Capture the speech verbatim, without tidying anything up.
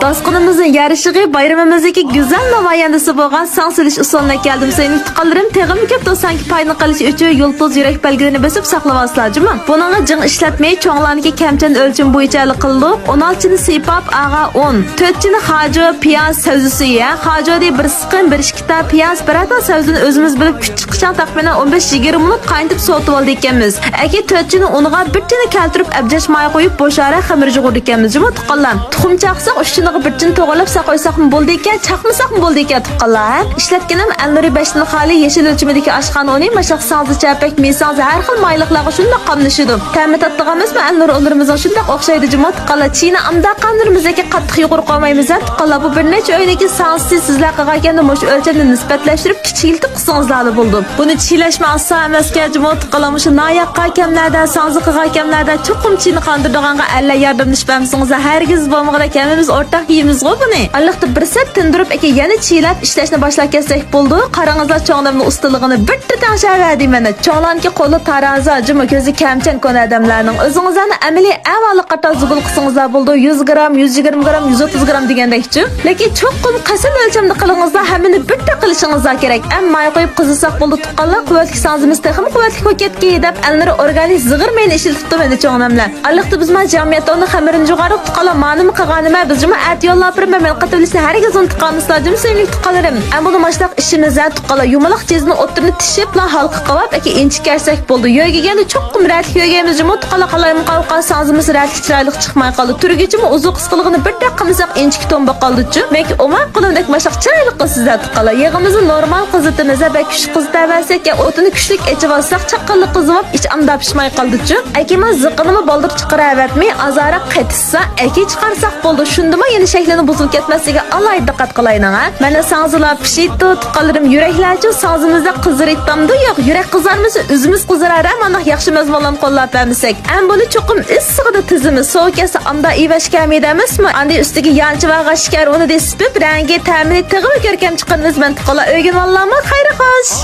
باسقىنىمىزنىڭ يارىشىغى بايرىمىمىزدىكى گۈزەل نامايەندىسى بولغان ساڭ سېلىش ئۇسۇلىنى كەلدىم سەينىپ تۇغقانلىرىم تېخىمۇ كۆپ دوستلارنىڭ پايدىنى قىلىش ئۈچۈن يۇلتۇز يۈرەك بەلگىلىرىنى بېسىپ ساقلىۋالسىلەر جۇمۇ. بۇنىڭغا جىڭ ئىشلەتمەي، چوڭلارنىڭكى كەمچەن ئۆلچىمى بويىچە ھەل قىلدۇق. ئون ئالتىنچىنى سىيپاپ، ئاغا ئون. تۆتىنچىنى خاجۇ، پىياز، سەۋزىسى يە. خاجۇدى بىر سىقىم، بىر ئىككى تا پىياز، بىرەر تا سەۋزىنى ئۆزىمىز بىلىپ كۈچ چىقىشىڭ تەخمىنەن ئون بەش يىگىرمە مىنۇت قاينىتىپ سوۋۇتۇۋالىدىكەنمىز. ئەكى تۆت چىنە ئۇنىغا بىر چىنە كەلتۈرۈپ ئەبجەش ماي قويۇپ بوشارە خېمىر يۇغۇرىدىكەنمىز جۇمۇ تۇغقانلار. تۇخۇم چاقساق ئۈچ چىنىغا بىر چىنە توغرىلاپ ساقايساقمۇ بولىدىكەن، چاقمىساقمۇ بولىدىكەن تۇغقانلار ھە. ئىشلەتكىنىم ئەلنۇرى بەشتىن خالىي يېشىل ئۆلچىمىدىكى ئاشخانا ئۇنى، ماشاق ساڭزا، چەپەك، مىساڭزا ھەر خىل مايلىقلارغا شۇنداق قاملىشىدۇ. تەمى تاتلىق ئەمەسمۇ ئەلنۇر ئۇلىرىمىزنىڭ شۇنداق ئوخشايدۇ جۇمۇ تۇغقانلار. چىنە ئامدا قانلىرىمىزدىكى قاتتىق يۇقىرى قويمايمىز ھە تۇغقانلار. بۇ بىر نەچچە ئۆينىڭكى ساڭزىسى سىزلەر قىلغانكەندە مۇشۇ ئۆلچەمنى نىسبەتلەشتۈرۈپ كىچىكلىتىپ قىلسىڭىزلارلا بولىدۇ. بۇنى چىلەشمۇ ئاسان ئەمەسكەن جۇمۇ تۇغقانلار. مۇشۇ ناياققا كەملەردە، ساڭزا قىلغان كەملەردە چوقۇم چىنە قاندۇرىدىغانغا ئەرلەر ياردەملىشىپ بەرمىسىڭىزلار ھەرگىز بولمىغۇدەك ھەممىمىز ئورتاق يەيمىزغۇ بۇنى. ئارىلىقتا بىر سەت تىندۇرۇپ ئەكە يەنە چىلاپ ئىشلەشنى باشلاپ كەتسەك بولىدۇ. قاراڭىزلار چوڭلارنىڭ ئۇستىلىقىنى بىر تەڭشەۋەر دەيمەن. چوڭلارنىڭكى قولى تارازا جۇمۇ كۆزى كەمچەن كونا ئادەملەرنىڭ. ئۆزىڭىزلەرنى ئەمەلىي ئەھۋالغا قارىتا زۇگۇل قىلسىڭىزلار بولىدۇ. يۈز گرام، يۈز يىگىرمە گرام، يۈز ئوتتۇز گرام دېگەندەكچۇ. لېكىن چوقۇم قەسەم ئۆلچەمدە قىلىڭىزلار، ھەممىنى بىردەك قىلىشىڭىزلار كېرەك. ئەم ماي قويۇپ قىزىساق بولدى تۇغقانلار، قۇۋۋەتلىك ساڭزىمىز تېخىمۇ قۇۋۋەتلىك بولۇپ كەتكەي دەپ ئەلنۇر ئورگانىك زىغىر مېيىنى ئىشلىتىپتۇ مېنى چوڭلاملار. ئارىلىقتا بىز مانا جياڭميەتوننىڭ خېمىرىنى جۇغاردۇق تۇغقانلار، مانىمۇ قىلغانىمە، بىز جۇمۇ ئەتە يوللاپ بېرىمەن، مېنى قېتىۋېلىشنى ھەرگىز ئۇنتۇپ قالمىسىلەر جۇمۇ سۆيۈملۈك تۇغقانلىرىم. ئەم بۇنى ماشۇنداق ئىشىمىز ھە تۇغقانلار، يۇمىلاق جىزنى ئوتتۇرىنى تىشىپلا ھالقا قاۋاپ ئەكە ئىنچىكە كەرسەك بولدى. يۆگىگەندە چوقۇم رەتلىك يۆگەيمىز جۇمۇ تۇغقانلار، قالايمىقان قالغان ساڭزىمىز رەتلىك چىرايلىق چىقماي قالدى. تۈرگۈچىمۇ ئۇزۇن قىسقىلىقىنى بىردەك قىلمىساق ئىنچىكە توم بولۇپ قالدىچۇ. مەكى ئوماق قولۇمدەك ماشاق چىرايلىق قىلسىزلەر تۇغقانلار. يېغىمىزنى نورمال قىزىتىمىز ھە، بەك كۈچلۈك قىزىتىۋەرسەك يا ئوتىنى كۈچلۈك ئېچىۋالساق چاققانلىق قىزىۋاپ ئىچ ئامدا پىشماي قالدىچۇ. ئەكىمىز زىقىنىمۇ بالدۇر چىقىرىۋەتمەي ئازراق قېتىشسا ئەكى چىقارساق بولدى. شۇندىمۇ يەنە شەكلىنىڭ بۇزۇلۇپ كەتمەسلىكىگە ئالاھىدە دىققەت قىلايلىڭ ھە. مانا ساڭزىلار پىشىپتۇ تۇغقانلىرىم، يۈرەكلەرچۇ ساڭزىمىزدا قىزىرىپ تامدۇ يوق، يۈرەك قىزارمىسا ئۆزىمىز قىزىرار ھە، مانداق ياخشى مەزمۇنلارنى قوللاپ بەرمىسەك. ئەم بۇنى چوقۇم ئىسسىقىدا تىزىمىز، سوۋۇپ كەتسە ئامدا ئىۋەشكە ھەمىيدە ئەمەسمۇ؟ ئاندىن ئۈستىگە يانچە ۋە غەشكەر ئۇنى دېسىپىپ رەڭگى، تەمىنى تېخىمۇ كۆركەم چىقىرىمىز مەن تۇغقانلار. ئۆگىنىۋاللاڭمۇ خەير خوش.